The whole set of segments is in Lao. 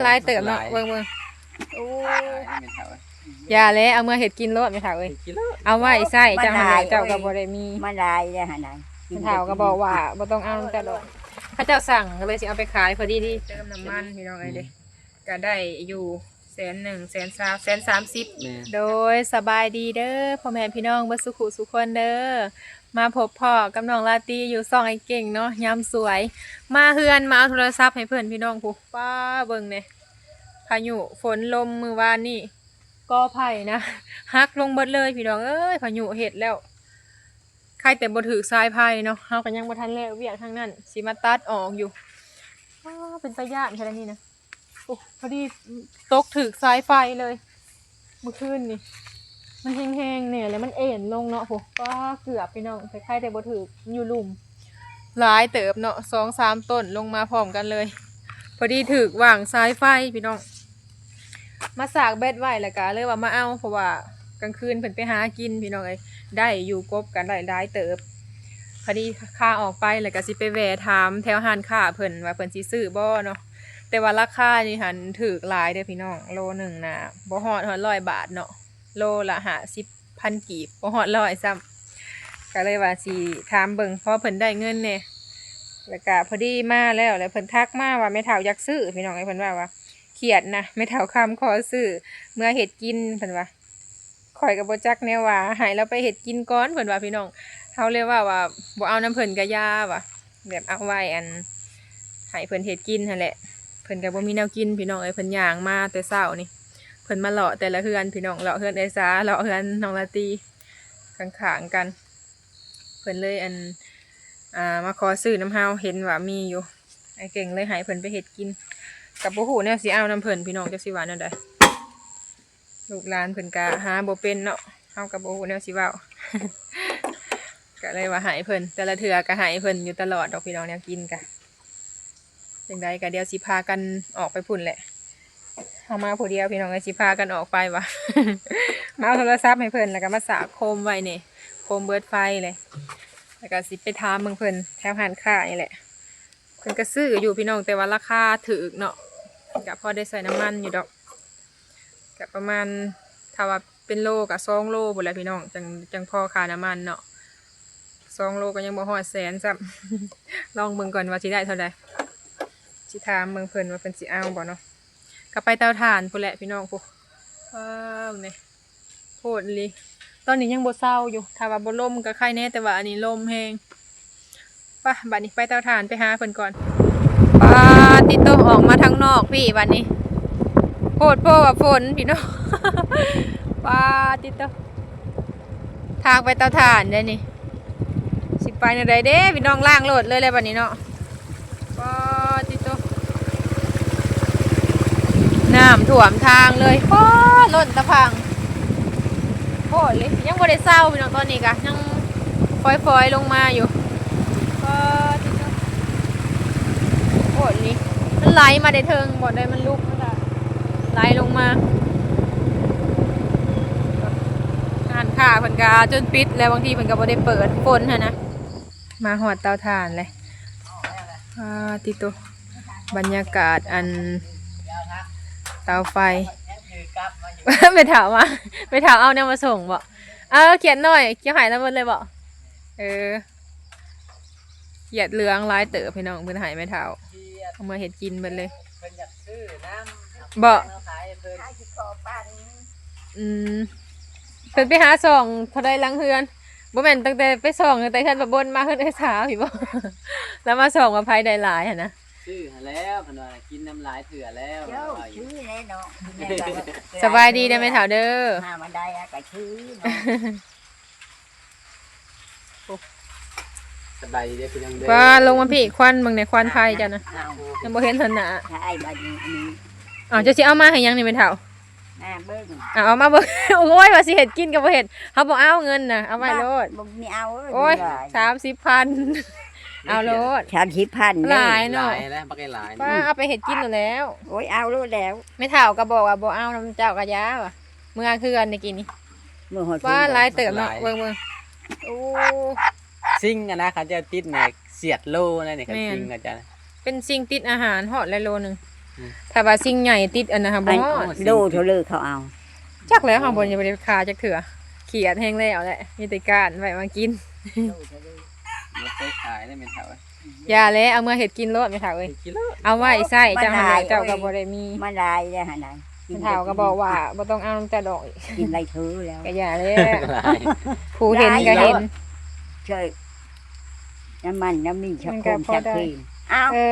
ຫຼາຍເຕີບເນາະ ຫຼາຍ ເບິ່ງໆ ໂອ້ ຫຼາຍແມ່ເຖົ້າເອີຍ ຢ່າແຫຼະ ເອົາເມືອເຮັດກິນໂລດແມ່ເຖົ້າເອີຍ ກິນໂລດ ເອົາໄວ້ໃຊ້ເຈົ້າຫັ້ນແຫຼະ ເຈົ້າກໍບໍ່ໄດ້ມີ ມັນຫຼາຍແລ້ວຫັ້ນນະ ເຖົ້າກໍບອກວ່າບໍ່ຕ້ອງເອົານຳເຈົ້າດອກ ເຂົາເຈົ້າສັ່ງກໍເລີຍຊິເອົາໄປຂາຍ ພໍດີທີ່ເຕີມນ້ຳມັນ ພີ່ນ້ອງເອີຍເດ້ ກໍໄດ້ຢູ່ແສນໜຶ່ງ ແສນຊາວ ແສນສາມສິບ ແມ່ນ ໂດຍ ສະບາຍດີເດີພໍ່ແມ່ພີ່ນ້ອງເບິດສູ່ຜູ້ສູ່ຄົນເດີ ມາພົບພໍ້ກັບນ້ອງລາຕີຢູ່ຊ່ອງອ້າຍເກັ່ງເນາະ ຍາມສວຍ ມາເຮືອນ ມາເອົາໂທລະສັບໃຫ້ເພິ່ນ ພີ່ນ້ອງ ຜູ້ ປ້າ ເບິ່ງແດ່ ພາຍຸຝົນລົມມື້ວານນີ້ ກໍໄຜ່ນະ ຫັກລົງເບິດເລີຍ ພີ່ນ້ອງເອີຍ ພາຍຸເຮັດແລ້ວ ໃຄແຕ່ບໍ່ຖືກສາຍໄຟເນາະ ເຮົາກໍຍັງບໍ່ທັນແລ້ວວຽກທາງນັ້ນ ຊິມາຕັດອອກຢູ່ ອ້າ ເປັນຕາຢ້ານແທ້ນີ້ນະ ໂອ້ ພໍດີຕົກຖືກສາຍໄຟເລີຍ ມື້ຄືນນີ້ ມັນແຮງໆແດ່ ແລ້ວມັນເອນລົງເນາະ ໂອ້ ປ້າ ເກືອບ ພີ່ນ້ອງ ໃຄແຕ່ບໍ່ຖືກ ຢູ່ລຸ່ມ ຫຼາຍເຕີບເນາະ ສອງສາມຕົ້ນລົງມາພ້ອມກັນເລີຍ ພໍດີຖືກຫວ່າງສາຍໄຟ ພີ່ນ້ອງ ມາສາກແບັດໄວ້ ແລ້ວກະເລີຍວ່າມາເອົາ ເພາະວ່າກາງຄືນເພິ່ນໄປຫາກິນ ພີ່ນ້ອງເອີຍ ໄດ້ຢູ່ ກົບກໍໄດ້ຫຼາຍເຕີບ ພໍດີຂາອອກໄປ ແລ້ວກະຊິໄປແວ່ຖາມແຖວຮ້ານຄ້າເພິ່ນວ່າເພິ່ນຊິຊື້ບໍ່ເນາະ ແຕ່ວ່າລາຄານີ້ຫັ້ນຖືກຫຼາຍເດີພີ່ນ້ອງ ໂລໜຶ່ງນະ ບໍ່ຮອດ ຮອດຮ້ອຍບາດເນາະ ໂລລະຫ້າສິບພັນກີບ ບໍ່ຮອດຮ້ອຍຊ້ຳ ກໍເລີຍວ່າຊິຖາມເບິ່ງ ພໍເພິ່ນໄດ້ເງິນແດ່ ແລ້ວກະພໍດີມາແລ້ວ ແລ້ວເພິ່ນທັກມາວ່າແມ່ເຖົ້າຢາກຊື້ ພີ່ນ້ອງເອີຍ ເພິ່ນວ່າ ວ່າ ຄຽດນະ ແມ່ເຖົ້າຄຳຂໍຊື້ເມືອເຮັດກິນ ເພິ່ນວ່າ ຂ້ອຍກໍບໍ່ຈັກແນວວ່າ ໃຫ້ລາວໄປເຮັດກິນກ່ອນ ເພິ່ນວ່າ ພີ່ນ້ອງ ເຮົາເລີຍເວົ້າວ່າ ບໍ່ເອົານຳເພິ່ນກໍຢ່າວ່າ ແບບເອົາໄວ້ອັນ ໃຫ້ເພິ່ນເຮັດກິນຫັ້ນແຫຼະ ເພິ່ນກໍບໍ່ມີແນວກິນ ພີ່ນ້ອງເອີຍ ເພິ່ນຍ່າງມາແຕ່ເຊົ້ານີ້ ເພິ່ນມາເລາະແຕ່ລະເຮືອນ ພີ່ນ້ອງ ເລາະເຮືອນເອື້ອຍສາ ເລາະເຮືອນນ້ອງລາຕີ ຂ້າງໆກັນ ເພິ່ນເລີຍອັນ ອ່າ ມາຂໍຊື້ນຳເຮົາ ເຫັນວ່າມີຢູ່ ອ້າຍເກັ່ງເລີຍໃຫ້ເພິ່ນໄປເຮັດກິນ ກໍບໍ່ຮູ້ແນວຊິເອົານຳເພິ່ນ ພີ່ນ້ອງ ຈັກຊິວ່າແນວໃດ ລູກຫຼານເພິ່ນກໍຫາບໍ່ເປັນເນາະ ເຮົາກໍບໍ່ຮູ້ແນວຊິເວົ້າ ກໍເລີຍວ່າໃຫ້ເພິ່ນ ແຕ່ລະເທື່ອກໍໃຫ້ເພິ່ນຢູ່ຕະຫຼອດດອກ ພີ່ນ້ອງ ແນວກິນກໍ ຈັ່ງໃດກໍດຽວຊິພາກັນອອກໄປພຸ້ນແຫຼະ ເຮົາມາຜູ້ດຽວ ພີ່ນ້ອງເອີຍ ຊິພາກັນອອກໄປຫວາ ມາເອົາໂທລະສັບໃຫ້ເພິ່ນ ແລ້ວກໍມາສາກໂຄມໄວ້ນີ້ ໂຄມເບີດໄຟເລີຍ ແລ້ວກໍຊິໄປຖາມເບິ່ງເພິ່ນແຖວຮ້ານຄ້ານີ້ແຫຼະ ເພິ່ນກໍຊື້ຢູ່ ພີ່ນ້ອງ ແຕ່ວ່າລາຄາຖືກເນາະ ກໍພໍໄດ້ໃຊ້ນ້ຳມັນຢູ່ດອກ ກະປະມານ ຖ້າວ່າເປັນໂລກະສອງໂລພຸ້ນແຫຼະພີ່ນ້ອງ ຈັ່ງ ຈັ່ງພໍຄ່ານ້ຳມັນເນາະ ສອງໂລກໍຍັງບໍ່ຮອດແສນຊ້ຳ ລອງເບິ່ງກ່ອນວ່າຊິໄດ້ເທົ່າໃດ ຊິຖາມເບິ່ງເພິ່ນວ່າເພິ່ນຊິເອົາບໍ່ເນາະ ກໍໄປເຕົາຖ່ານພຸ້ນແຫຼະພີ່ນ້ອງ ພຸ້ນ ວ້າວ ນີ້ ໂພດອີ່ຫຼີ ຕອນນີ້ຍັງບໍ່ເຊົາຢູ່ ຖ້າວ່າບໍ່ລົມກໍໄຄແດ່ ແຕ່ວ່າອັນນີ້ລົມແຮງ ປະ ບາດນີ້ໄປເຕົາຖ່ານໄປຫາເພິ່ນກ່ອນ ປາຕິໂຕ ອອກມາທາງນອກພີ້ບາດນີ້ ໂພດໂພວ່າຝົນພີ່ນ້ອງ ປາຕິໂຕ ທາງໄປເຕົາຖ່ານເດ້ນີ້ ຊິໄປແນວໃດເດ້ພີ່ນ້ອງ ລ້າງລົດເລີຍແຫຼະບາດນີ້ເນາະ ປາຕິໂຕ ນ້ຳຖ້ວມທາງເລີຍ ປາ ລົ້ນຕະພັງ ໂພດອີ່ຫຼີ ຍັງບໍ່ໄດ້ເຊົາພີ່ນ້ອງ ຕອນນີ້ກະຍັງຝອຍໆລົງມາຢູ່ ປາຕິໂຕ ໂພດອີ່ຫຼີ ມັນໄຫຼມາແຕ່ເທິງ ບ່ອນໃດມັນຫຼຸກມັນກະໄຫຼລົງມາ ຮ້ານຄ້າເພິ່ນກະຈົນປິດແລ້ວ ບາງທີເພິ່ນກະບໍ່ໄດ້ເປີດ ຝົນຫັ້ນນະ ມາຮອດເຕົາຖ່ານແລ້ວ ປາຕິໂຕ ບັນຍາກາດອັນເຕົາໄຟ ແມ່ເຖົ້າມາ ແມ່ເຖົ້າເອົາແນວມາສົ່ງບໍ? ເອີ ຂຽດໜ້ອຍ ຂຽດໃຫ້ລະເບິດເລີຍບໍ? ເອີ ຂຽດເຫຼືອງຫຼາຍເຕີບພີ່ນ້ອງ ເພິ່ນໃຫ້ແມ່ເຖົ້າ ເອົາມາເຮັດກິນເບິດເລີຍ ເພິ່ນຢາກຊື້ນຳ ບໍ? ຂາຍໃຫ້ເພິ່ນ ອືມ ເພິ່ນໄປຫາສ່ອງເທົ່າໃດຫຼັງເຮືອນ? ບໍ່ແມ່ນຕັ້ງແຕ່ໄປສ່ອງຕັ້ງແຕ່ເຮືອນປ້າບົນມາເຮືອນເອື້ອຍສາພີ້ບໍ? ລາວມາສ່ອງວ່າໃຜໄດ້ຫຼາຍຫັ້ນນະ ຊື້ຫັ້ນແລ້ວ ເພິ່ນວ່າກິນນຳຫຼາຍເທື່ອແລ້ວ ເຈົ້າ ວ່າຢູ່ ຊື້ແລ້ວເນາະ ສະບາຍດີເດີແມ່ເຖົ້າເດີ ຫາມາໄດ້ກໍຊື້ເນາະ ໂອ້ ສະບາຍດີເດີພີ່ນ້ອງເດີ ວ່າລົງມາພີ້ ຄວັນເບິ່ງແດ່ ຄວັນໄຟເຈົ້ານະ ອ້າວ ຍັງບໍ່ເຫັນຫົນໜ້າ ໃຊ່ ບາດນີ້ ອັນນີ້ ອ້າວ ເຈົ້າຊິເອົາມາໃຫ້ຫຍັງນີ້ແມ່ເຖົ້າ? ມາເບິ່ງ ເອົາ ເອົາມາເບິ່ງ ໂອ້ຍ ວ່າຊິເຮັດກິນກໍບໍ່ເຮັດ ເຮົາບໍ່ເອົາເງິນນະ ເອົາໄວ້ໂລດ ບໍ່ມີເອົາ ໂອ້ຍ ສາມສິບພັນ ເອົາໂລດ ສາມສິບພັນ ຫຼາຍເນາະ ຫຼາຍແລ້ວ ບັກຫຼາຍ ວ່າເອົາໄປເຮັດກິນໂລດແລ້ວ ໂອ້ຍ ເອົາໂລດແລ້ວ ແມ່ເຖົ້າກໍບອກວ່າບໍ່ເອົານຳເຈົ້າກໍຢ່າວ່າ ເມືອຄືກັນໄດ້ກິນນີ້ ເມືອຮອດ ວ່າຫຼາຍເຕີບເນາະ ຫຼາຍ ເບິ່ງໆ ໂອ້ ຊິງອັນນະ ເຂົາເຈົ້າຕິດໃນສຽດໂລນັ້ນນີ້ ແມ່ນ ຊິງເຂົາເຈົ້າ ເປັນຊິງຕິດອາຫານຮອດແລ້ວໂລໜຶ່ງ ຖ້າວ່າສິ່ງໃຫຍ່ຕິດອັນນັ້ນຫາບໍ່ຮອດ ອັນ ໂລເທົ່າເລີເຂົາເອົາ ຈັກແລ້ວ ເຮົາບໍ່ໄດ້ ບໍ່ໄດ້ຂາຍຈັກເທື່ອ ຂຽດແຮງແລ້ວແຫຼະ ມີແຕ່ກ້ານໄວ້ມາກິນ. ບໍ່ເຄີຍຂາຍເດ້ແມ່ເຖົ້າເອີຍ. ຢ່າແຫຼະ ເອົາເມືອເຮັດກິນໂລດແມ່ເຖົ້າເອີຍ ເອົາໄວ້ໃຊ້ເຈົ້າຫັ້ນແຫຼະ ເຈົ້າກໍບໍ່ໄດ້ມີ ມັນຫຼາຍແລ້ວຫັ້ນນະ. ແມ່ເຖົ້າກໍບອກວ່າບໍ່ຕ້ອງເອົານຳເຈົ້າດອກ ກິນໄດ້ເທື່ອແລ້ວ ກໍຢ່າແຫຼະ ຫຼາຍ ຜູ້ເຫັນກໍເຫັນ ຫຼາຍເນາະ ໃຊ່ ນ້ຳມັນນ້ຳມີ ມັນກໍພໍໄດ້ ເອີ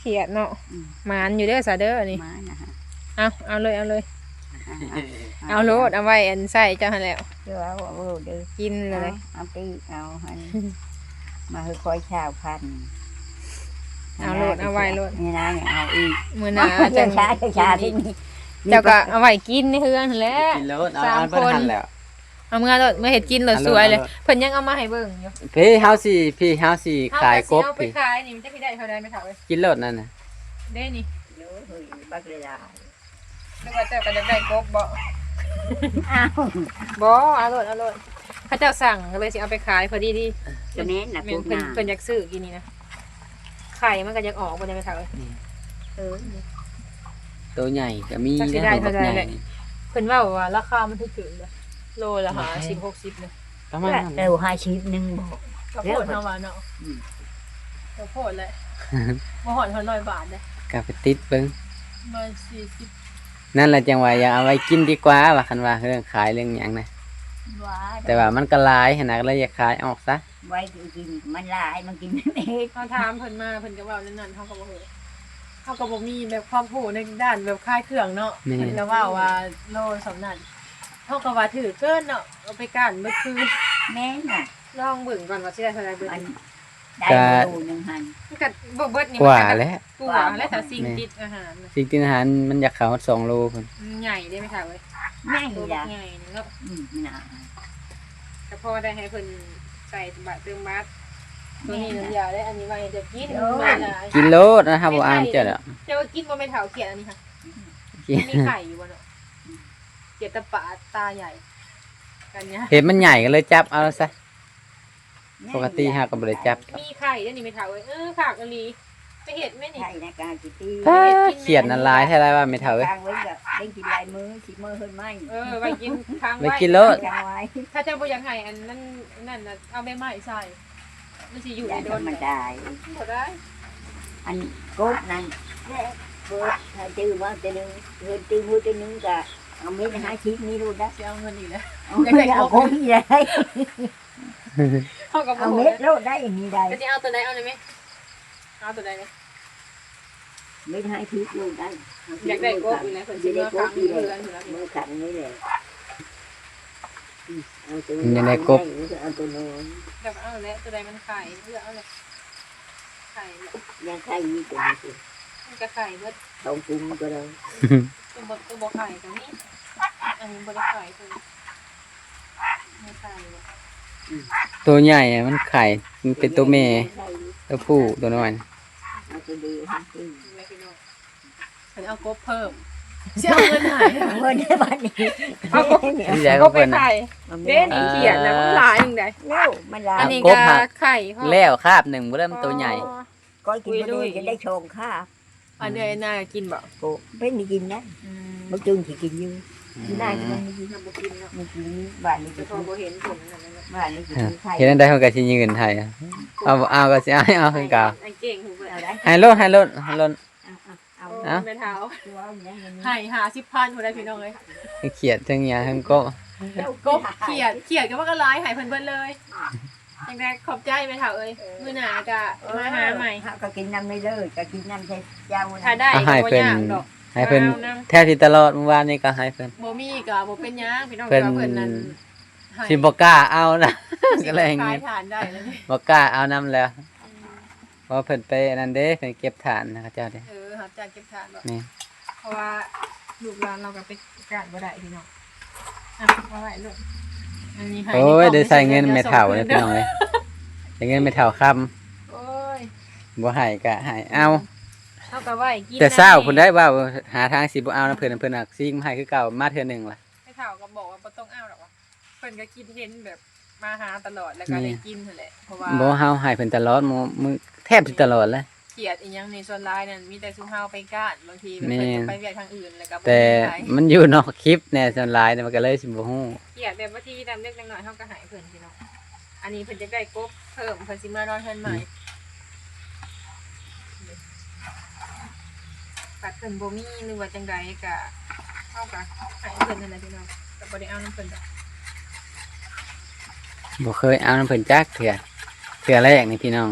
ຂຽດເນາະ. ອືມ ໝານຢູ່ເດີສາເດີນີ້ ໝານນະ ເອົາ ເອົາເລີຍ ເອົາເລີຍ ເອົາໂລດ ເອົາໄວ້ອັນໃຊ້ເຈົ້າຫັ້ນແຫຼະ ເອົາ ເອົາໂລດເດີ ກິນເລີຍ ເອົາ ເອົາຕິ ເອົາຫັ້ນ ມາຄືຄອຍຊາວພັນ ເອົາໂລດ ເອົາໄວ້ໂລດ ນີ້ນະ ເອົາອີກ ມື້ໜ້າຈັ່ງ ເຈົ້າກໍເອົາໄວ້ກິນໃນເຮືອນຫັ້ນແຫຼະ ກິນໂລດ ເອົາ ສາມຄົນ ເອົາເບິດຫັ້ນແຫຼະ. ເອົາເມືອໂລດ ເມືອເຮັດກິນໂລດ ເອົາໂລດ ສວຍເລີຍ ເອົາໂລດ ເພິ່ນຍັງເອົາມາໃຫ້ເບິ່ງຢູ່. ເພ ເຮົາຊິ ເພ ເຮົາຊິຂາຍກົບ ເຮົາກໍຊິເອົາໄປຂາຍນີ້ ມັນຈະຊິໄດ້ເທົ່າໃດແມ່ເຖົ້າເອີຍ? ກິນໂລດນັ້ນນະ ເດ້ນີ້ ໂອ້ຍ ບັກຫຼາຍໆ ຫຼືວ່າເຈົ້າກໍຢາກໄດ້ກົບບໍ່? ອ້າວ ບໍ່ ເອົາໂລດ ເອົາໂລດ ເຂົາເຈົ້າສັ່ງກໍເລີຍຊິເອົາໄປຂາຍພໍດີດີ. ກໍແມ່ນລະ ແມ່ນ ພວກ ເພິ່ນ ນາງ ເພິ່ນຢາກຊື້ກິນນີ້ນະ ໄຂ່ມັນກໍຢາກອອກບໍ່ໄດ້ແມ່ເຖົ້າເອີຍ? ນີ້ ເອີ ໂຕໃຫຍ່ກໍມີ ຈັກຊິໄດ້ເທົ່າໃດແຫຼະ ເພິ່ນເວົ້າວ່າລາຄາມັນຖືກເກີນເດ້ ໂລລະຫ້າສິບ ຫົກສິບເດ້ ປະມານນັ້ນ ໂລຫ້າສິບໜຶ່ງບໍ່ ກໍໂພດເຮົາວ່າເນາະ. ອືມ ກໍໂພດແຫຼະ ບໍ່ຮອດຫ້າຮ້ອຍບາດເດ້ ກໍໄປຕິດເບິ່ງ ປະມານສີ່ສິບ ນັ້ນແຫຼະ ຈັ່ງວ່າຢ່າເອົາໄວ້ກິນດີກວ່າວ່າ ຄັນວ່າເລື່ອງຂາຍເລື່ອງຫຍັງນະ ແຕ່ວ່າມັນກໍຫຼາຍຫັ້ນນະ ກໍເລີຍຢາກຂາຍອອກຊະ. ໄວ້ກິນ ມັນຫຼາຍ ມັນກິນເປັນເມັດ. ເຮົາຖາມເພິ່ນມາ ເພິ່ນກໍເວົ້າແນວນັ້ນ ເຮົາກໍບໍ່ຮູ້ ເຮົາກໍບໍ່ມີແບບຄວາມຮູ້ໃນດ້ານແບບຂາຍເຄື່ອງເນາະ. ແມ່ນ ເພິ່ນກໍເວົ້າວ່າໂລສ່ຳນັ້ນ ເຮົາກໍວ່າຖືກເກີນເນາະ ເອົາໄປກ້ານເບິດຄືນ. ແມ່ນນະ ລອງເບິ່ງກ່ອນວ່າຊິໄດ້ເທົ່າໃດເບິດ ອັນ ໄດ້ ກໍ ໂລໜຶ່ງຫັ້ນ ມັນກໍບໍ່ເບິດນີ້ ກວ່າແຫຼະ ກວ່າແຫຼະ ຖ້າສິ່ງ ແມ່ນ ຕິດອາຫານ ສິ່ງຕິດອາຫານມັນຢາກເຂົ້າຮອດສອງໂລພຸ້ນ. ມັນໃຫຍ່ເດ້ແມ່ເຖົ້າເອີຍ ໃຫຍ່ ໂຕບັກໃຫຍ່ນີ້ເນາະ. ອືມ ໜາ ກໍພໍໄດ້ໃຫ້ເພິ່ນໃສ່ບາດເຕີມບາດ ໂຕນີ້ມັນຢາໄດ້ ອັນນີ້ໄວ້ໃຫ້ເຈົ້າກິນ ໂອ້ຍ ມັນຫຼາຍ ກິນໂລດນະ ເຮົາບໍ່ອາຍເຈົ້າດອກ. ເຈົ້າວ່າກິນບໍ່ແມ່ເຖົ້າຂຽດອັນນີ້ຫະ? ກິນ ມີໄຂ່ຢູ່ບໍ່ເນາະ? ຂຽດຕາປາດຕາໃຫຍ່ ກັນຍາ ເຫັນມັນໃຫຍ່ກໍເລີຍຈັບເອົາຊະ. ປົກກະຕິເຮົາກໍບໍ່ໄດ້ຈັບ. ມີໄຂ່ເດ້ນີ້ແມ່ເຖົ້າເອີຍ. ເອີ ຄັກອີ່ຫຼີ ໄປເຮັດແມ່ນີ້ ໄຂ່ໃນການຊິຕີ ປາດ ຂຽດນັ້ນຫຼາຍແທ້ລະວ່າແມ່ເຖົ້າເອີຍ. ຄ້າງໄວ້ກໍໄດ້ກິນຫຼາຍມື້ ສິບມື້ເຮີນໄມ້. ເອີ ໄວ້ກິນ ຄ້າງໄວ້ ໄວ້ກິນໂລດ ຄ້າງໄວ້. ຖ້າເຈົ້າບໍ່ຢາກໃຫ້ອັນນັ້ນ ນັ້ນນະ ເອົາໃບໄມ້ໃສ່ ມັນຊິຢູ່ໄດ້ດົນ ມັນຕາຍ ບໍ່ໄດ້. ອັນກົບນັ້ນ ເບີດ ຖ້າຕື່ມເອົາແຕ່ໜຶ່ງ ເຮືອນຕື່ມມື້ແຕ່ໜຶ່ງກໍເອົາເມັດຫ້າສິບນີ້ໂລດນະ. ຊິເອົາເງິນອີກແລ້ວ ເອົາ ຢາກໄດ້ ເອົາກົບ ກົບອີກແລ້ວ. ເຮົາກໍບໍ່ ເອົາເມັດໂລດໄດ້ ອັນນີ້ໄດ້ ກໍຊິເອົາຕົວໃດເອົາໄດ້ແມ່ ເອົາຕົວໃດນີ້ ເມັດໃຫ້ຖືກໂລດໄດ້. ຢາກໄດ້ກົບນີ້ແຫຼະ ເພິ່ນຊິເມືອຂັງຢູ່ເຮືອນພຸ້ນລະ ເມືອຂັງນີ້ແຫຼະ. ອືມ ເອົາຕົວ ຢາກໄດ້ກົບ ເອົາຕົວນ້ອຍ ຢາກເອົາແຫຼະ ຕົວໃດມັນໄຂ່ ເລືອກເອົາແຫຼະ ໄຂ່ແຫຼະ ຍັງໄຂ່ຢູ່ຕົວນີ້ຕິ ມັນກໍໄຂ່ເບິດ ສອງກຸ້ມກໍໄດ້. ຕົວບໍ່ ຕົວບໍ່ໄຂ່ກໍມີ ອັນນີ້ບໍ່ໄດ້ໄຂ່ເພິ່ນ ໂຕໃຫຍ່ມັນໄຂ່ ມັນເປັນໂຕແມ່ ໂຕຜູ້ ໂຕນ້ອຍ. ເພິ່ນເອົາກົບເພີ່ມ ຊິເອົາເງິນໃຫ້ ເອົາເງິນໃຫ້ບັດນີ້ ເອົາກົບ ເອົາກົບໄປໄຂ່. ເດ້ນີ້ຂຽດນະ ມັນຫຼາຍຈັ່ງໃດ ມັນຫຼາຍ. ອັນນີ້ກໍໄຂ່ ແລ້ວຄາບໜຶ່ງບໍ່ເລີ່ມໂຕໃຫຍ່. ອໍ ກ້ອຍກິນບໍ່ໄດ້ ຈະໄດ້ສອງຄາບ. ອັນເອື້ອຍນາກິນບໍ່? ໂອ້ ເປັນໄດ້ກິນນະ ອືມ ບັກຈຶ່ງຊິກິນຢູ່ ອືມ ນາກິນບໍ່ກິນ ບໍ່ກິນເນາະ ບໍ່ກິນ. ບ້ານນີ້ ແຕ່ພໍບໍ່ເຫັນຜົນນັ້ນນະ ບ້ານນີ້ກິນໄຂ່ ເຮັດຈັ່ງໃດເຮົາກໍຊິຍື່ນໃຫ້ ເອົາ ເອົາກໍຊິເອົາ ເອົາຄືເກົ່າ ໃຫ້ໂລດ ໃຫ້ໂລດ ໃຫ້ໂລດ. ເອົາ ເອົາ ແມ່ເຖົ້າ ໃຫ້ຫ້າສິບພັນພຸ້ນແຫຼະພີ່ນ້ອງເອີຍ. ຂຽດທັງຫຍັງທັງກົບ ກົບຂຽດ ຂຽດກໍວ່າກໍຫຼາຍ ໃຫ້ເພິ່ນເບິດເລີຍ. ຈັ່ງໃດຂອບໃຈແມ່ເຖົ້າເອີຍ ມື້ໜ້າກໍມາຫາໃໝ່. ເຮົາກໍກິນນຳໄດ້ເລີຍ ກໍກິນນຳແຕ່ເຈົ້າ ຖ້າໄດ້ກໍບໍ່ຍາກດອກ ໃຫ້ເພິ່ນແທບຊິຕະຫຼອດ. ມື້ວານນີ້ກໍໃຫ້ເພິ່ນ ບໍ່ມີກໍບໍ່ເປັນຫຍັງພີ່ນ້ອງ ເພິ່ນ ເພາະວ່າເພິ່ນນັ້ນ ຊິບໍ່ກ້າເອົານະ ກໍເລີຍໃຫ້ເງິນ ບໍ່ກ້າເອົານຳແລ້ວ. ອືມ ເພາະວ່າເພິ່ນໄປອັນນັ້ນເດ້ ເພິ່ນເກັບຖ່ານນະເຂົາເຈົ້າເດ້. ເອີ ຮັບຈ້າງເກັບຖ່ານບໍ່? ແມ່ນ ເພາະວ່າລູກຫຼານລາວກໍໄປການບໍ່ໄດ້ພີ່ນ້ອງ. ອ່ະ ເອົາໄວ້ລູກ ອັນນີ້ໃຫ້ ໂອ້ຍ ໄດ້ໃຊ້ເງິນແມ່ເຖົ້າເດ້ພີ່ນ້ອງເອີຍ ໃຊ້ເງິນແມ່ເຖົ້າຄຳ. ໂອ້ຍ ບໍ່ໃຫ້ກໍໃຫ້ເອົາ ເຮົາກໍໄວ້ກິນ ແຕ່ເຊົ້າພຸ້ນໄດ໋ ວ່າຫາທາງຊິບໍ່ເອົານຳເພິ່ນ ເພິ່ນຫາກຊິມາໃຫ້ຄືເກົ່າ ມາເທື່ອໜຶ່ງລະ. ແມ່ເຖົ້າກໍບອກວ່າບໍ່ຕ້ອງເອົາດອກວ່າ ເພິ່ນກໍຄິດເຫັນແບບມາຫາຕະຫຼອດ ແລ້ວກໍໄດ້ກິນຫັ້ນແຫຼະ ເພາະວ່າ ບໍ່ ເຮົາໃຫ້ເພິ່ນຕະຫຼອດ ມື້ ມື້ແທບຊິຕະຫຼອດແຫຼະ. ຂຽດອີ່ຫຍັງນີ້ ສ່ວນຫຼາຍນັ້ນມີແຕ່ຊຸມເຮົາໄປການ ບາງທີແບບເພິ່ນກໍໄປວຽກທາງອື່ນ ແລ້ວກໍບໍ່ມີໃຜ ແຕ່ມັນຢູ່ນອກຄລິບແດ່ ສ່ວນຫຼາຍມັນກໍເລີຍຊິບໍ່ຮູ້ ຂຽດແບບບາງທີດຳເລັກໆນ້ອຍໆ ເຮົາກໍໃຫ້ເພິ່ນພີ່ນ້ອງ. ອັນນີ້ເພິ່ນຢາກໄດ້ກົບເພີ່ມ ເພິ່ນຊິມານອນເຮືອນໃໝ່ ອືມ ບັດເພິ່ນບໍ່ມີ ຫຼືວ່າຈັ່ງໃດກໍ ເຮົາກໍໃຫ້ເພິ່ນຫັ້ນແຫຼະພີ່ນ້ອງ ກໍບໍ່ໄດ້ເອົານຳເພິ່ນດອກ ບໍ່ເຄີຍເອົານຳເພິ່ນຈັກເທື່ອ ເທື່ອແລກນີ້ພີ່ນ້ອງ.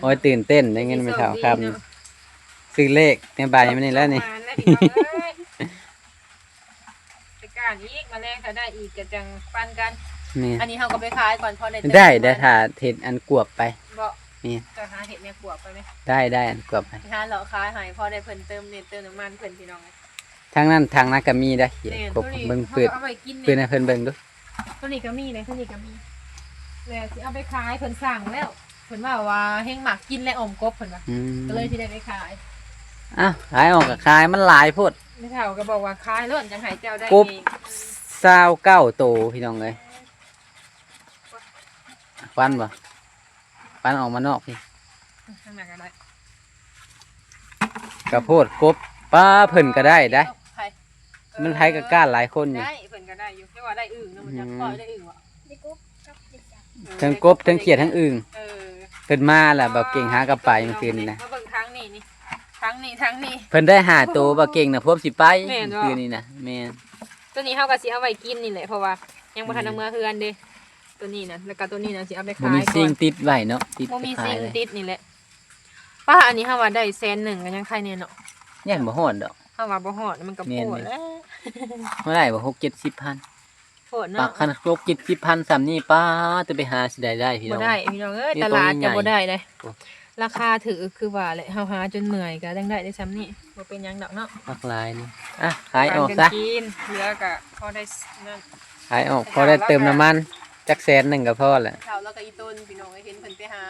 ໂອ້ຍ ຕື່ນເຕັ້ນໄດ້ເງິນແມ່ເຖົ້າຄຳ ຊື້ເລກໃນໃບມັນນີ້ແຫຼະນີ້ ໄປການອີກ ມາແລງຖ້າໄດ້ອີກກໍຈັ່ງປັນກັນ. ແມ່ນ ອັນນີ້ເຮົາກໍໄປຂາຍກ່ອນ ພໍໄດ້ ໄດ້ ໄດ້ ຖ້າເຮັດອັນກວບໄປ ບໍ່ ແມ່ນ ຈະຫາເຮັດແນວກວບໄປໄໝ ໄດ້ ໄດ້ ອັນກວບໄປ ຫາເລາະຂາຍໃຫ້ ພໍໄດ້ເພິ່ນເຕີມເນັດເຕີມນ້ຳມັນເພິ່ນພີ່ນ້ອງ. ທາງນັ້ນທາງນັ້ນກໍມີໄດ໋ ແມ່ນ ຄົບ ເບິ່ງ ເປີດ ເປີດໃຫ້ເພິ່ນເບິ່ງດູ. ໂຕນີ້ກໍມີເດ້ ໂຕນີ້ກໍມີ ແລ້ວຊິເອົາໄປຂາຍ ເພິ່ນສັ່ງແລ້ວ ເພິ່ນເວົ້າວ່າແຮງມັກກິນແລະ ອອມກົບ ເພິ່ນວ່າ ອືມ ກໍເລີຍຊິໄດ້ໄປຂາຍ. ອ້າວ ຂາຍອອກກໍຂາຍ ມັນຫຼາຍໂພດ ແມ່ເຖົ້າກໍບອກວ່າຂາຍໂລດ ຈັ່ງໃຫ້ເຈົ້າໄດ້ ກົບ ເອງ ຊາວເກົ້າໂຕພີ່ນ້ອງເອີຍ. ຄວັນບໍ່? ຄວັນອອກມານອກພີ້ ທາງນັ້ນກໍໄດ້ ກະໂພດກົບ ປ້າ ເພິ່ນກໍໄດ້ໄດ໋ ໃຜ ມັນໃຜກໍກ້ານຫຼາຍຄົນຢູ່ ໄດ້ ເພິ່ນກໍໄດ້ຢູ່ ແຕ່ວ່າໄດ້ອຶ່ງນະ ມັນຈະ ອືມ ເພາະໄດ້ອຶ່ງຫວະ ໄດ້ກົບກັບຂຽດ ເທິງກົບເທິງຂຽດທັງອຶ່ງ ເອີ ເພິ່ນມາລະ ບ່າວເກັ່ງຫາກັບໄປມື້ຄືນນີ້ນະ ມາເບິ່ງທາງນີ້ນີ້ ທາງນີ້ ທາງນີ້ ເພິ່ນໄດ້ຫ້າໂຕ ບ່າວເກັ່ງນະພວມຊິໄປ ແມ່ນບໍ່? ມື້ຄືນນີ້ນະ ແມ່ນ ໂຕນີ້ເຮົາກໍຊິເອົາໄວ້ກິນນີ້ແຫຼະ ເພາະວ່າຍັງບໍ່ທັນເອົາເມືອເຮືອນເດ້ ໂຕນີ້ນະ ແລ້ວກໍໂຕນີ້ນະຊິເອົາໄປຂາຍກ່ອນ ບໍ່ມີຊິງຕິດໄວ້ເນາະ ຕິດ ບໍ່ມີຊິງຕິດນີ້ແຫຼະ. ປ້າ ອັນນີ້ເຮົາວ່າໄດ້ແສນໜຶ່ງກໍຍັງໄຄແດ່ເນາະ ຢ້ານບໍ່ຮອດດອກ ເຮົາວ່າບໍ່ຮອດ ມັນກໍ ແມ່ນ ໂພດແລ້ວ ບໍ່ໄດ້ບໍ່ ຫົກເຈັດສິບພັນ ໂພດເນາະ ປັກຄັນຄົບເຈັດສິບພັນສ່ຳນີ້ ປ້າ ຈະໄປຫາຊິໄດ້ໄດ້ພີ່ນ້ອງ ບໍ່ໄດ້ພີ່ນ້ອງເອີຍ ຕະຫຼາດກໍບໍ່ໄດ້ເດ້ ລາຄາຖືກຄືວ່າແຫຼະ ເຮົາຫາຈົນເມື່ອຍກໍຍັງໄດ້ໄດ້ສ່ຳນີ້ ບໍ່ເປັນຫຍັງດອກເນາະ ມັກຫຼາຍນີ້ ອ່ະ ຂາຍອອກຊະ ເຫຼືອກໍພໍໄດ້ນັ້ນ ຂາຍອອກພໍໄດ້ເຕີມນ້ຳມັນ ຈັກແສນໜຶ່ງກໍພໍແຫຼະ ເຖົ້າແລ້ວກໍອີ່ຕົນພີ່ນ້ອງເອີຍ ເຫັນເພິ່ນໄປຫາ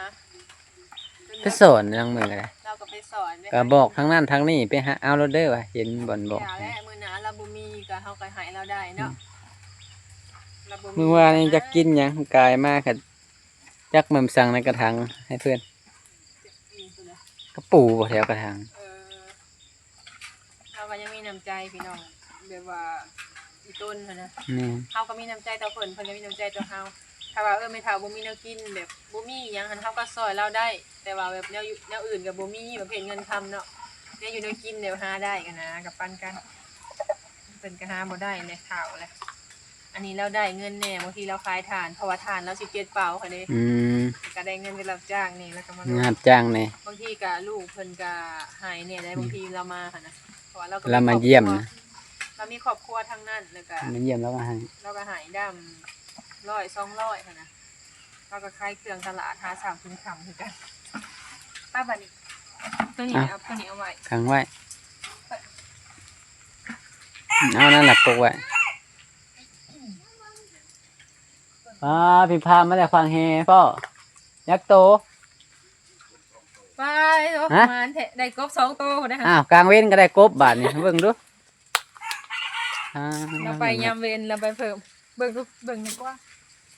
ໄປສອນນາງເມືອງກໍໄດ້ ເຮົາກໍໄປສອນ ກໍບອກທາງນັ້ນທາງນີ້ ໄປຫາເອົາໂລດເດີວ່າ ເຫັນບ່ອນບອກ ຢ່າແຫຼະ ມື້ໜ້າລາວບໍ່ມີກໍເຮົາກໍໃຫ້ລາວໄດ້ເນາະ ອືມ ລາວບໍ່ມີ ມື້ວານນີ້ຈັກກິນຫຍັງ ກາຍມາກໍຈັກແມ່ນສັ່ງໃນກະຖັງໃຫ້ເພິ່ນ ກະປູບໍ່ແຖວກະຖັງ ເອີ ເຮົາກໍຍັງມີນ້ຳໃຈພີ່ນ້ອງ ແບບວ່າອີ່ຕົນຫັ້ນນະ ແມ່ນ ເຮົາກໍມີນ້ຳໃຈຕໍ່ເພິ່ນ ເພິ່ນກໍມີນ້ຳໃຈຕໍ່ເຮົາ ຖ້າວ່າ ເອີ ແມ່ເຖົ້າບໍ່ມີແນວກິນ ແບບບໍ່ມີອີ່ຫຍັງຫັ້ນ ເຮົາກໍຊ່ອຍລາວໄດ້ ແຕ່ວ່າແບບແນວຢູ່ ແນວອື່ນກໍບໍ່ມີ ປະເພດເງິນຄຳເນາະ ແນວຢູ່ແນວກິນແບບຫາໄດ້ຫັ້ນນະ ກໍປັນກັນ ເພິ່ນກໍຫາບໍ່ໄດ້ແຫຼະ ເຖົ້າແຫຼະ ອັນນີ້ລາວໄດ້ເງິນແດ່ ບາງທີລາວຂາຍຖ່ານ ເພາະວ່າຖ່ານລາວສິບເຈັດເປົາຫັ້ນເດ້ ອືມ ກໍໄດ້ເງິນໄປຮັບຈ້າງນີ້ ແລ້ວກໍມາ ງານຮັບຈ້າງແດ່ ບາງທີກໍລູກເພິ່ນກໍໃຫ້ແດ່ໄດ໋ ອືມ ບາງທີລາວມາຫັ້ນນະ ເພາະວ່າລາວກໍ ລາວມາຢ້ຽມນະ ລາວມີຄອບຄົວທາງນັ້ນ ແລ້ວກໍມາຢ້ຽມລາວກໍໃຫ້ ລາວກໍໃຫ້ດຳຮ້ອຍສອງຮ້ອຍຫັ້ນນະ ລາວກໍຂາຍເຄື່ອງຕະຫຼາດຫາເຊົ້າກິນຄ່ຳຄືກັນ ໄປບາດນີ້ ໂຕນີ້ ເອົາ ເອົາໂຕນີ້ເອົາໄວ້ ຂັງໄວ້ ເອົານັ້ນລະປົກໄວ້ ອ່າ ພິມພາມາແຕ່ຂວາງແຮ່ພໍ່ ຈັກໂຕ? ໄປໂຕ ຮະ? ມານແທ້ ໄດ້ກົບສອງໂຕພຸ້ນນະ ອ້າວ ກາງເວັນກໍໄດ້ກົບບາດນີ້ ເບິ່ງດູ ອ່າ ລາວໄປຍາມເວັນ ລາວໄປເພີ່ມ ເບິ່ງດູ ເບິ່ງດີກວ່າ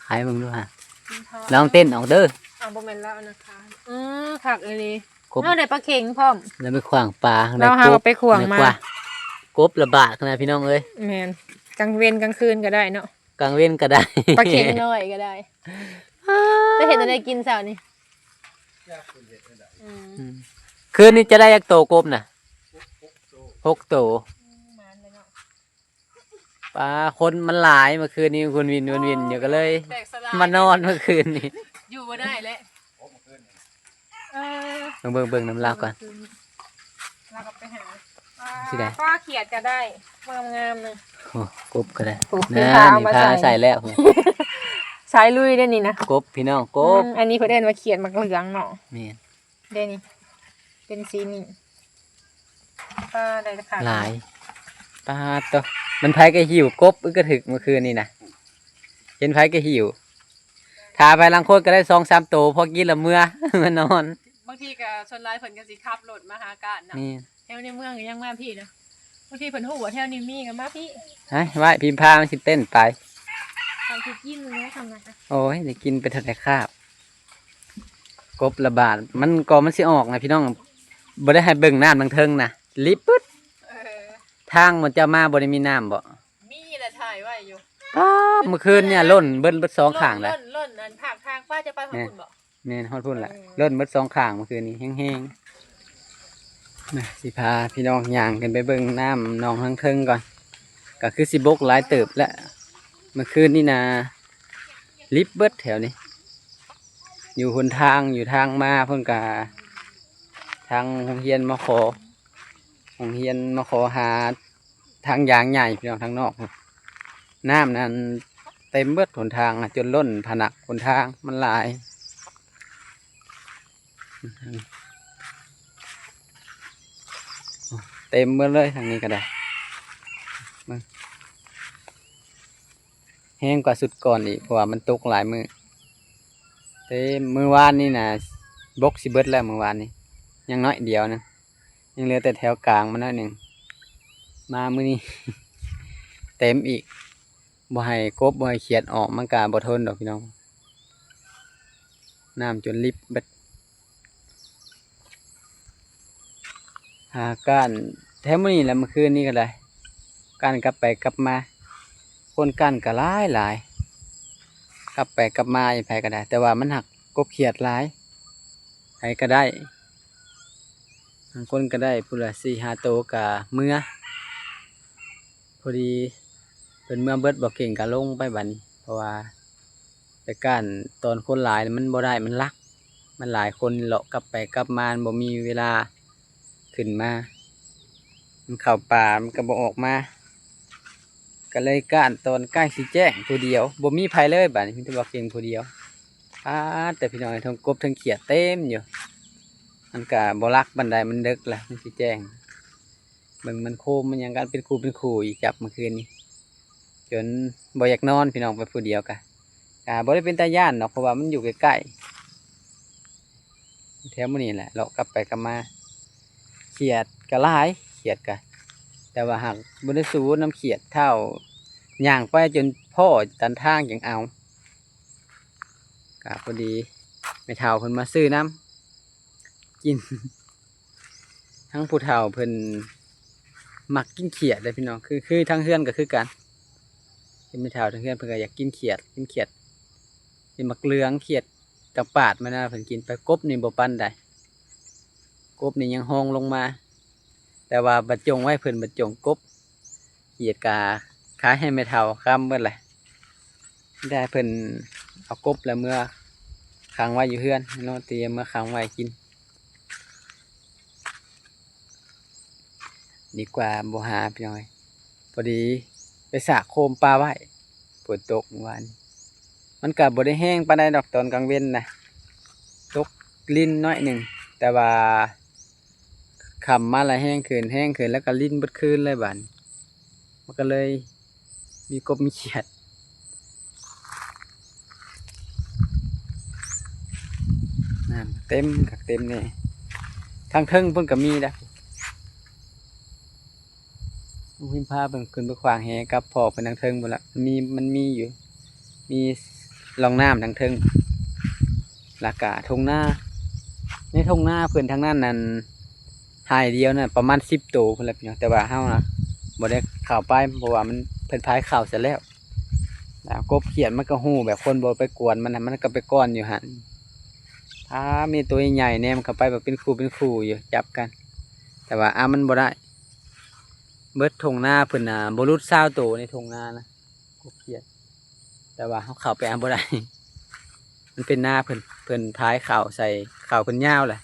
ໃຫ້ເບິ່ງດູຫາ ລອງເຕັ້ນອອກເດີ ອ້າວ ບໍ່ແມ່ນລາວອັນນັ້ນ ອືມ ຄັກອີ່ຫຼີ ກົບ ເຮົາໄດ້ປາເຂັງພ້ອມ ແລ້ວໄປຂວ້າງປາ ລາວຫາກໍໄປຂວ້າງມາ ກົບລະບາກຂະໜາດພີ່ນ້ອງເອີຍ ແມ່ນ ກາງເວັນກາງຄືນກໍໄດ້ເນາະ ກາງເວັນກໍໄດ້ ປາເຂັງນ້ອຍກໍໄດ້ ຈະເຮັດແນວໃດກິນເຊົ້ານີ້ ອືມ ອືມ ຄືນນີ້ຈະໄດ້ຈັກໂຕກົບນະ? ຫົກໂຕ ຫົກໂຕ ອືມ ປາ ຄົນມັນຫຼາຍ ເມື່ອຄືນນີ້ວົນວິນ ວົນວິນຢູ່ ກໍເລີຍມານອນເມື່ອຄືນນີ້ ຢູ່ບໍ່ໄດ້ແລ້ວ ເອີ ເບິ່ງ ເບິ່ງ ເບິ່ງນຳລາວກ່ອນ ລາວກໍໄປຫາ ຊິໄດ້ ປ້າ ຂຽດກໍໄດ້ ງາມໆນະ ໂອ້ ກົບກໍໄດ້ ໂອ້ ນະ ມີຜ້າໃສ່ແລ້ວ ສາຍລຸຍເດ້ນີ້ນະ ກົບ ພີ່ນ້ອງ ກົບ ອືມ ອັນນີ້ເພິ່ນເອີ້ນວ່າຂຽດໝາກເຫຼືອງເນາະ ແມ່ນ ເດ້ນີ້ ເປັນສີນີ້ ປ້າ ໄດ້ຄັກຫຼາຍ ປາດໂຕ ມັນໃຜກໍຫິ້ວກົບ ອຶກກະທຶກເມື່ອຄືນນີ້ນະ ເຫັນໃຜກໍຫິ້ວ ຖ້າໄປລາງຄົນກໍໄດ້ສອງສາມໂຕ ພໍກິນລະເມືອ ເມືອນອນ ບາງທີກໍສ່ວນຫຼາຍເພິ່ນກໍຊິຂັບລົດມາຫາການເນາະ ແມ່ນ ແຖວໃນເມືອງກໍຍັງມາພີ້ເນາະ ບາງທີເພິ່ນຮູ້ວ່າແຖວນີ້ມີກໍມາພີ້ ໄວ້ ໄວ້ ພິມພາມັນຊິເຕັ້ນໄປ ເຂົາຊິກິນແລ້ວທຳນະ ໂອ້ຍ ໄດ້ກິນໄປເທົ່າໃດຄາບ ກົບລະບາດ ມັນກໍມັນຊິອອກນະພີ່ນ້ອງ ບໍ່ໄດ້ໃຫ້ເບິ່ງນ້ຳທາງເທິງນະ ລິບປຶດ. ເອີ ທາງໝູ່ເຈົ້າມາບໍ່ໄດ້ມີນ້ຳບໍ່? ມີແຫຼະ ຖ່າຍໄວ້ຢູ່. ອ້າ ມື້ຄືນນີ້ລົ້ນເບິດ ເບິດສອງຂ້າງເລີຍ ລົ້ນ ລົ້ນອັນພາກທາງ ປ້າຈະໄປຮອດພຸ້ນບໍ່? ແມ່ນ ຮອດພຸ້ນລະ ເອີ ລົ້ນເບິດສອງຂ້າງມື້ຄືນນີ້ແຮງໆ. ມາ ຊິພາພີ່ນ້ອງຍ່າງຂຶ້ນໄປເບິ່ງນ້ຳໜອງທາງເທິງກ່ອນ ກໍຄືຊິບົກຫຼາຍເຕີບແລ້ວ. ມື້ຄືນນີ້ນະລິບເບິດແຖວນີ້ ຢູ່ຫົນທາງ ຢູ່ທາງມາເພິ່ນກະ ທາງໂຮງຮຽນ ມຂ ໂຮງຮຽນ ມຂ ຫ້າ ທາງຢາງໃຫຍ່ພີ່ນ້ອງ ທາງນອກ ນ້ຳນັ້ນເຕັມເບິດຫົນທາງ ຈົນລົ້ນພະນັກຫົນທາງ ມັນຫຼາຍ ເຕັມເບິດເລີຍທາງນີ້ກໍໄດ້ ເບິ່ງ ແຮງກວ່າຊຸດກ່ອນອີກ ເພາະວ່າມັນຕົກຫຼາຍມື້. ແຕ່ມື້ວານນີ້ນະ ບົກຊິເບິດແລ້ວ ມື້ວານນີ້ ຍັງໜ້ອຍດຽວໜຶ່ງ ຍັງເຫຼືອແຕ່ແຖວກາງມາໜ້ອຍໜຶ່ງ. ມາມື້ນີ້ ເຕັມອີກ ບໍ່ໃຫ້ກົບ ບໍ່ໃຫ້ຂຽດອອກ ມັນກະບໍ່ທົນດອກພີ່ນ້ອງ. ນ້ຳຈົນລິບເບິດ ຫາກ້ານແຖວມື້ນີ້ແຫຼະ ມື້ຄືນນີ້ກໍໄດ້ ກ້ານກັບໄປກັບມາ ຄົນກ້ານກໍຫຼາຍໆ ກັບໄປກັບມາຢູ່ໃຜກໍໄດ້ ແຕ່ວ່າມັນຫາກກົບຂຽດຫຼາຍ ໃຜກໍໄດ້ ບາງຄົນກໍໄດ້ພຸ້ນລະສີ່ຫ້າໂຕກໍເມືອ. ພໍດີເພິ່ນເມືອເບິດ ບໍ່ເກັ່ງກໍລົງໄປບັດນີ້ ເພາະວ່າໄປກ້ານຕອນຄົນຫຼາຍມັນບໍ່ໄດ້ ມັນລັກ ມັນຫຼາຍຄົນເລາະກັບໄປກັບມາ ມັນບໍ່ມີເວລາຂຶ້ນມາ ມັນເຂົ້າປ່າມັນກໍບໍ່ອອກມາ ກໍເລີຍກ້ານຕອນໃກ້ຊິແຈ້ງຜູ້ດຽວ ບໍ່ມີໃຜເລີຍບັດນີ້ ມີແຕ່ບໍ່ເກັ່ງຜູ້ດຽວ. ອາ ແຕ່ພີ່ນ້ອງເອີຍ ທັງກົບທັງຂຽດເຕັມຢູ່ ມັນກະບໍ່ລັກປານໃດ ມັນເດິກລະ ມັນຊິແຈ້ງ ເບິ່ງມັນໂຄມມັນຫຍັງກັນເປັນຄູ່ເປັນຄູ່ອີກ ຈັບມື້ຄືນນີ້ ຈົນບໍ່ຢາກນອນພີ່ນ້ອງ ໄປຜູ້ດຽວກະ ກະບໍ່ໄດ້ເປັນຕາຢ້ານດອກ ເພາະວ່າມັນຢູ່ໃກ້ໆ ແຖວໝູ່ນີ້ແຫຼະ ເລາະກັບໄປກັບມາ ຂຽດກະຫຼາຍ ຂຽດກະ ແຕ່ວ່າຫາກບໍ່ໄດ້ສູ້ນຳຂຽດ ທ້າວຍ່າງໄປຈົນພໍ້ຕັນທາງຈັ່ງເອົາ. ກະພໍດີແມ່ເຖົ້າເພິ່ນມາຊື້ນຳກິນ ທັງຜູ້ເຖົ້າເພິ່ນມັກກິນຂຽດເດ້ພີ່ນ້ອງ ຄື ຄືທາງເຮືອນກໍຄືກັນ ເປັນແມ່ເຖົ້າທາງເຮືອນເພິ່ນກໍຢາກກິນຂຽດ ກິນຂຽດ ກິນໝາກເຫຼືອງ ຂຽດຕະປາດມານະ ເພິ່ນກິນໄປ ກົບນີ້ບໍ່ປານໃດ ກົບນີ້ຍັງຮອງລົງມາ ແຕ່ວ່າບັດຈົ່ງໄວ້ເພິ່ນ ບັດຈົ່ງກົບ ຂຽດກະຂາຍໃຫ້ແມ່ເຖົ້າຄຳເບິດແຫຼະ ໄດ້ເພິ່ນເອົາກົບແລ້ວເມືອຂັງໄວ້ຢູ່ເຮືອນ ນ້ອງຕີເມືອຂັງໄວ້ກິນ ດີກວ່າບໍ່ຫາພີ່ນ້ອງເອີຍ ພໍດີໄປສາກໂຄມປາໄວ້ ຝົນຕົກມື້ວານນີ້ ມັນກະບໍ່ໄດ້ແຮງປານໃດດອກຕອນກາງເວັນນະ ຕົກລິນໜ້ອຍໜຶ່ງ ແຕ່ວ່າຄ່ຳມາລະແຮງຂຶ້ນ ແຮງຂຶ້ນ ແລ້ວກະລິນເບິດຄືນເລີຍບາດນີ້ ມັນກະເລີຍມີກົບມີຂຽດ ນ້ຳເຕັມຄັກເຕັມແນ່ ທາງເທິງພຸ້ນກະມີເດ້ ພິມພາເພິ່ນຂຶ້ນໄປຂວາງແຫກັບພໍ່ເພິ່ນທາງເທິງພຸ້ນລະ ມັນມີ ມັນມີຢູ່ ມີຮ່ອງນ້ຳທາງເທິງ ລະກະທົ່ງນາ ໃນທົ່ງນາເພິ່ນທາງນັ້ນນັ້ນ ໄຮ່ດຽວນັ້ນປະມານສິບໂຕພຸ້ນແຫຼະພີ່ນ້ອງ ແຕ່ວ່າເຮົານະບໍ່ໄດ້ເຂົ້າໄປ ເພາະວ່າມັນ ເພິ່ນພາຍເຂົ້າເສຍແລ້ວ ລະກົບຂຽດມັນກໍຮູ້ແບບຄົນບໍ່ໄປກວນມັນນະ ມັນກໍໄປກ່ອນຢູ່ຫັ້ນ ຖ້າມີໂຕໃຫຍ່ແນມເຂົ້າໄປແບບເປັນຄູ່ເປັນຄູ່ຢູ່ ຈັບກັນ ແຕ່ວ່າ ອາ ມັນບໍ່ໄດ້ ເບິດທົ່ງນາເພິ່ນນະ ບໍ່ຫຼຸດຊາວໂຕໃນທົ່ງນານະ ກົບຂຽດ ແຕ່ວ່າເຮົາເຂົ້າໄປເອົາບໍ່ໄດ້ ມັນເປັນນາເພິ່ນ ເພິ່ນພາຍເຂົ້າໃສ່ ເຂົ້າເພິ່ນຍາວແຫຼະ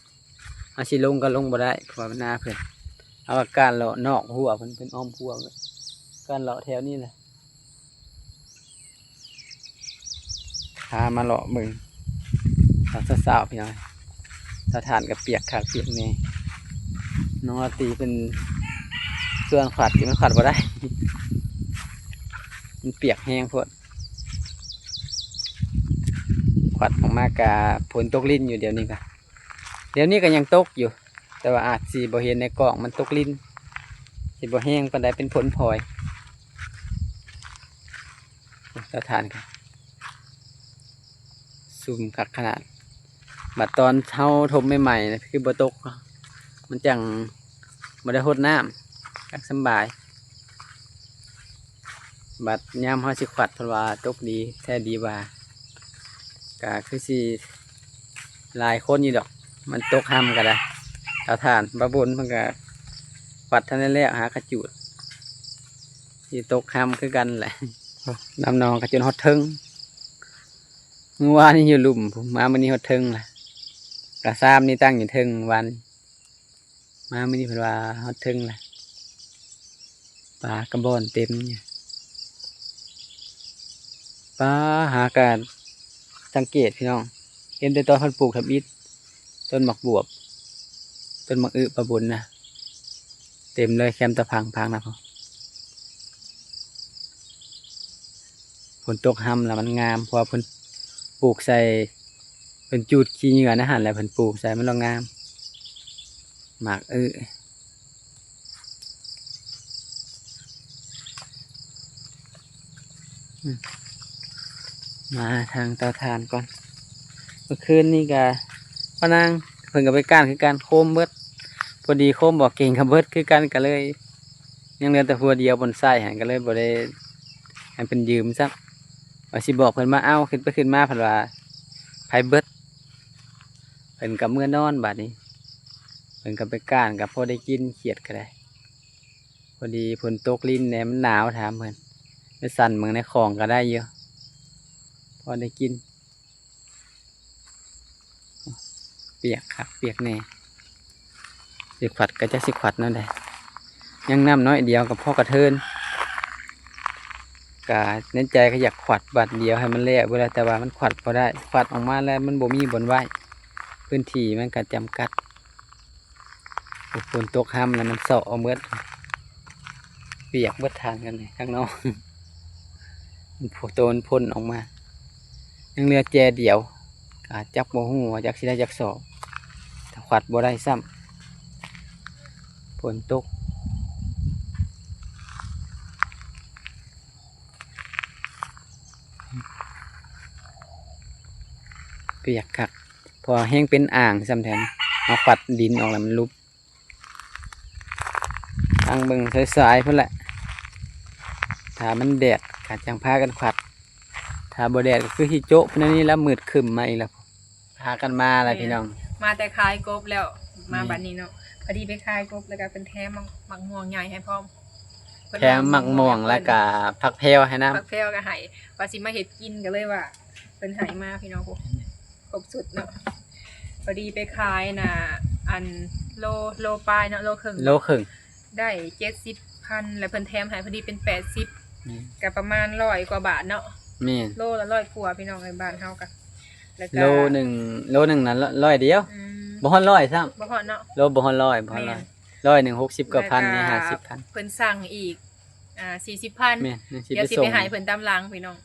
ເຮົາຊິລົງກໍລົງບໍ່ໄດ້ ເພາະວ່າມັນນາເພິ່ນ ເຮົາກໍກ້ານເລາະນອກຮົ້ວເພິ່ນ ເພິ່ນອ້ອມຮົ້ວ ກ້ານເລາະແຖວນີ້ແຫຼະ. ພາມາເລາະເບິ່ງຕອນເຊົ້າໆ ພີ່ນ້ອງ ສາວທ່ານກໍປຽກຄັກປຽກແນ່ ນ້ອງລາຕີເພິ່ນຊວນຂວັດ ແຕ່ມັນຂວັດບໍ່ໄດ້ ມັນປຽກແຮງໂພດ ຂວັດອອກມາກະຝົນຕົກລິນຢູ່ ດຽວນີ້ກະ ດຽວນີ້ກໍຍັງຕົກຢູ່ ແຕ່ວ່າອາດຊິບໍ່ເຫັນໃນກ້ອງ ມັນຕົກລິນ ຊິບໍ່ແຮງປານໃດ ເປັນຝົນພອຍ ສະຖານ ຊຸ່ມຄັກຂະໜາດ ບັດຕອນເຮົາຖົມໃໝ່ໆ ຄືບໍ່ຕົກ ມັນຈັ່ງບໍ່ໄດ້ຫົດນ້ຳ ຈັ່ງສຳບາຍ. ບັດຍາມເຮົາຊິຂວັດ ເພິ່ນວ່າຕົກດີ ແທ້ດີວ່າ ກະຄືຊິຫຼາຍຄົນຢູ່ດອກ ມັນຕົກຮ່ຳກໍໄດ້. ຕາທ່ານ ບາບຸນ ເພິ່ນກະຂວັດທັນໄດ້ແລ້ວ ຫາກະຈູດ ຊິຕົກຮ່ຳຄືກັນແຫຼະ. ນ້ຳໜອງກໍຈົນຮອດເທິງ ມື້ວານນີ້ຢູ່ລຸ່ມພຸ້ນ ມາມື້ນີ້ຮອດເທິງລະ. ກະຊາມນີ້ຕັ້ງຢູ່ເທິງ ວານ ມາມື້ນີ້ເພິ່ນວ່າຮອດເທິງລະ ປາກະບ່ອນເຕັມຢູ່. ປາ ຫາກະສັງເກດພີ່ນ້ອງ ເຫັນແຕ່ຕອນເພິ່ນປູກທຳອິດ ຕົ້ນໝາກບວບ ຕົ້ນໝາກອຶປາບຸນນະ ເຕັມເລີຍ ແຄມຕາພັງ ພັງນະພຸ້ນ. ຝົນຕົກຮ່ຳລະມັນງາມ ເພາະວ່າເພິ່ນປູກໃສ່ ເພິ່ນຈູດຂີ້ເຫຍື້ອໃນຫັ້ນ ແລ້ວເພິ່ນປູກໃສ່ ມັນລະງາມ ໝາກອຶ. ອືມ ມາທາງເຕົາຖ່ານກ່ອນ. ເມື່ອຄືນນີ້ກະພໍ່ນາງເພິ່ນກໍໄປກ້ານຄືກັນ ໂຄມເບິດ ພໍດີໂຄມບໍ່ເກັ່ງກໍເບິດຄືກັນ ກໍເລີຍຍັງເຫຼືອແຕ່ຫົວດຽວບ່ອນໃສ່ຫັ້ນ ກໍເລີຍບໍ່ໄດ້ໃຫ້ເພິ່ນຢືມຊ້ຳ. ວ່າຊິບອກເພິ່ນມາເອົາ ຂຶ້ນໄປຂຶ້ນມາເພິ່ນວ່າໄຟເບິດ ເພິ່ນກໍເມືອນອນບາດນີ້. ເພິ່ນກໍໄປກ້ານ ກໍພໍໄດ້ກິນ ຂຽດກໍໄດ້. ພໍດີຝົນຕົກລິນແດ່ ມັນໜາວ ຖາມເພິ່ນ ໄປສັ່ນເບິ່ງໃນຂອງກໍໄດ້ຢູ່ ພໍໄດ້ກິນ. ປຽກຄັກປຽກແນ່ ຊິຂວັດກໍຈັກຊິຂວັດແນວໃດ ຍັງນ້ຳນ້ອຍດຽວກໍພໍກະເທີນ. ກະໃນໃຈກໍຢາກຂວັດບາດດຽວໃຫ້ມັນແລ້ວເບິດແລ້ວ ແຕ່ວ່າມັນຂວັດບໍ່ໄດ້ ຂວັດອອກມາແລ້ວມັນບໍ່ມີບ່ອນໄວ້ ພື້ນທີ່ມັນກໍຈຳກັດ. ໂອ້ ຝົນຕົກຮ່ຳແລ້ວມັນເຊາະເອົາເໝິດ ປຽກເບິດທາງກັນນີ້ ທາງນອກ ໂຕມັນພົ່ນອອກມາ. ຍັງເຫຼືອແຈດຽວ ກະຈັກບໍ່ຮູ້ວ່າຈັກຊິໄດ້ຈັກສອບ ຖ້າຂວັດບໍ່ໄດ້ຊ້ຳ ຝົນຕົກ ປຽກຄັກ. ເພາະວ່າແຮງເປັນອ່າງຊ້ຳແທ້ ເຮົາຂວັດດິນອອກແລ້ວມັນຫຼຸບ. ຟັງເບິ່ງສາຍໆພຸ້ນແຫຼະ ຖ້າມັນແດດກໍຈັ່ງພາກັນຂວັດ ຖ້າບໍ່ແດດກໍຄືຊິໂຈະແນວນີ້ແລ້ວ ມືດຄຶ້ມມາອີກແລ້ວ. ພາກັນມາແລ້ວພີ່ນ້ອງ ມາແຕ່ຂາຍກົບແລ້ວ ມາບັດນີ້ເນາະ ພໍດີໄປຂາຍກົບ ແລ້ວກໍເພິ່ນແຖມໝາກ ໝາກມ່ວງໃຫຍ່ໃຫ້ພ້ອມ ເພິ່ນ ແຖມໝາກມ່ວງ ແລ້ວກໍຜັກແພວໃຫ້ນຳ ຜັກແພວກໍໃຫ້ ວ່າຊິມາເຮັດກິນ ກໍເລີຍວ່າເພິ່ນໃຫ້ມາພີ່ນ້ອງ. ໂອ້ ຄົບຊຸດເນາະ ພໍດີໄປຂາຍນະ ອັນ ໂລ ໂລປາຍເນາະ ໂລເຄິ່ງ ໂລເຄິ່ງ ໄດ້ເຈັດສິບພັນ ແລ້ວເພິ່ນແຖມໃຫ້ພໍດີເປັນແປດສິບ ອືມ ກໍປະມານຮ້ອຍກວ່າບາດເນາະ. ແມ່ນ ໂລລະຮ້ອຍກວ່າພີ່ນ້ອງເອີຍ ບ້ານເຮົາກໍ ແລ້ວກໍໂລໜຶ່ງ ໂລໜຶ່ງນະຮ້ອຍດຽວ ອືມ ບໍ່ຮອດຮ້ອຍຊ້ຳ ບໍ່ຮອດເນາະ ໂລບໍ່ຮອດຮ້ອຍ ບໍ່ຮອດຮ້ອຍ ແມ່ນ ຮ້ອຍໜຶ່ງຫົກສິບກວ່າພັນ ແລ້ວກໍນີ້ຫ້າສິບພັນ ເພິ່ນສັ່ງອີກ ອ່າ ສີ່ສິບພັນ ແມ່ນ ດຽວຊິໄປໃຫ້ເພິ່ນຕາມຫຼັງພີ່ນ້ອງ.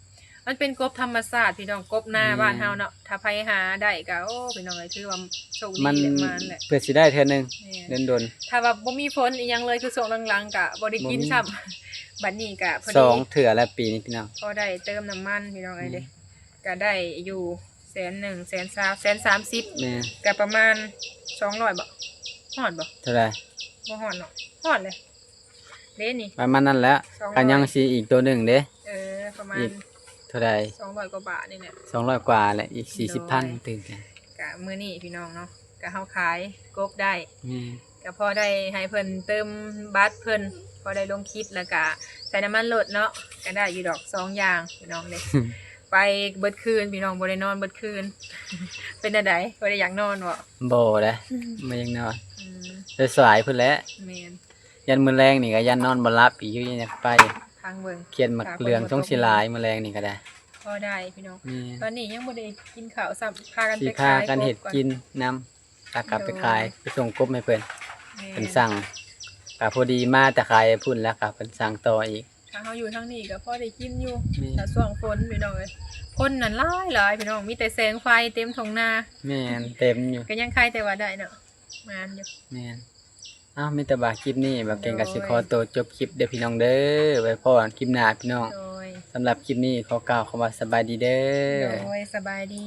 ມັນເປັນກົບທຳມະຊາດພີ່ນ້ອງ ກົບນາ ແມ່ນ ບ້ານເຮົາເນາະ ຖ້າໃຜຫາໄດ້ກໍ ໂອ້ ພີ່ນ້ອງເອີຍ ຖືວ່າໂຊກດີ ມັນ ແຫຼະ ມານແຫຼະ ເພື່ອຊິໄດ້ເທື່ອໜຶ່ງ ແມ່ນ ດົນໆ. ຖ້າວ່າບໍ່ມີຝົນອີ່ຫຍັງເລີຍ ຄືຊ່ວງຫຼັງໆກໍບໍ່ໄດ້ກິນຊ້ຳ ບັດນີ້ກໍພໍດີ ສອງເທື່ອແລ້ວປີນີ້ພີ່ນ້ອງ ພໍໄດ້ເຕີມນ້ຳມັນພີ່ນ້ອງເອີຍເດ້ ແມ່ນ ກໍໄດ້ຢູ່ແສນໜຶ່ງ ແສນຊາວ ແສນສາມສິບ ແມ່ນ ກໍປະມານສອງຮ້ອຍບໍ ຮອດບໍ ເທົ່າໃດ ບໍ່ຮອດເນາະ ຮອດເລີຍ ເດ້ນີ້ ປະມານນັ້ນແຫຼະ ສອງຮ້ອຍ ກໍຍັງຊິອີກໂຕໜຶ່ງເດ້ ເອີ ປະມານອີກເທົ່າໃດ ສອງຮ້ອຍກວ່າບາດນີ້ແຫຼະ ສອງຮ້ອຍກວ່າແຫຼະ ອີກສີ່ສິບພັນ ໂດຍ ຕື່ມກັນ. ກະມື້ນີ້ພີ່ນ້ອງເນາະ ກະເຮົາຂາຍກົບໄດ້ ແມ່ນ ກະພໍໄດ້ໃຫ້ເພິ່ນເຕີມບັດເພິ່ນ ພໍໄດ້ລົງຄລິບ ແລ້ວກະໃສ່ນ້ຳມັນລົດເນາະ ກະໄດ້ຢູ່ດອກສອງຢ່າງພີ່ນ້ອງເດ້ ໄປເບິດຄືນພີ່ນ້ອງ ບໍ່ໄດ້ນອນເບິດຄືນ. ເປັນແນວໃດ ບໍ່ໄດ້ຢາກນອນບໍ? ບໍ່ເດ້ ອືມ ບໍ່ຢາກນອນ ອືມ ແຕ່ສາຍພຸ້ນແຫຼະ ແມ່ນ ຢ້ານມື້ແລງນີ້ກໍຢ້ານນອນບໍ່ຫຼັບອີກຢູ່ ຍັງຢາກໄປ ທາງເບິ່ງ ຂຽນໝາກເຫຼືອງຊົງຊິຫຼາຍມື້ແລງນີ້ກໍໄດ້ ພໍໄດ້ພີ່ນ້ອງ ແມ່ນ ຕອນນີ້ຍັງບໍ່ໄດ້ກິນເຂົ້າຊ້ຳ ພາກັນໄປຂາຍ ຊິພາກັນເຮັດກິນນຳ ແລ້ວກໍໄປຂາຍ ໂດຍ ໄປສົ່ງກົບໃຫ້ເພິ່ນ ແມ່ນ ເພິ່ນສັ່ງ ກໍພໍດີມາແຕ່ຂາຍພຸ້ນ ແລ້ວກໍເພິ່ນສັ່ງຕໍ່ອີກ ຖ້າເຮົາຢູ່ທາງນີ້ກໍພໍໄດ້ກິນຢູ່ ແມ່ນ ຖ້າຊ່ວງຝົນພີ່ນ້ອງເອີຍ ຄົນນັ້ນຫຼາຍໆ ພີ່ນ້ອງ ມີແຕ່ແສງໄຟເຕັມທົ່ງນາ ແມ່ນ ເຕັມຢູ່ ກໍຍັງໄຄແຕ່ວ່າໄດ້ເນາະ ໝານຢູ່ ແມ່ນ. ເອົ້າ ມີແຕ່ວ່າຄລິບນີ້ ບ່າວເກັ່ງກໍຊິຂໍໂຕຈົບຄລິບເດີພີ່ນ້ອງເດີ ໄວ້ພໍ້ກັນຄລິບໜ້າພີ່ນ້ອງ ໂດຍ ສຳລັບຄລິບນີ້ຂໍກ່າວຄຳວ່າສະບາຍດີເດີ ໂດຍ ສະບາຍດີ.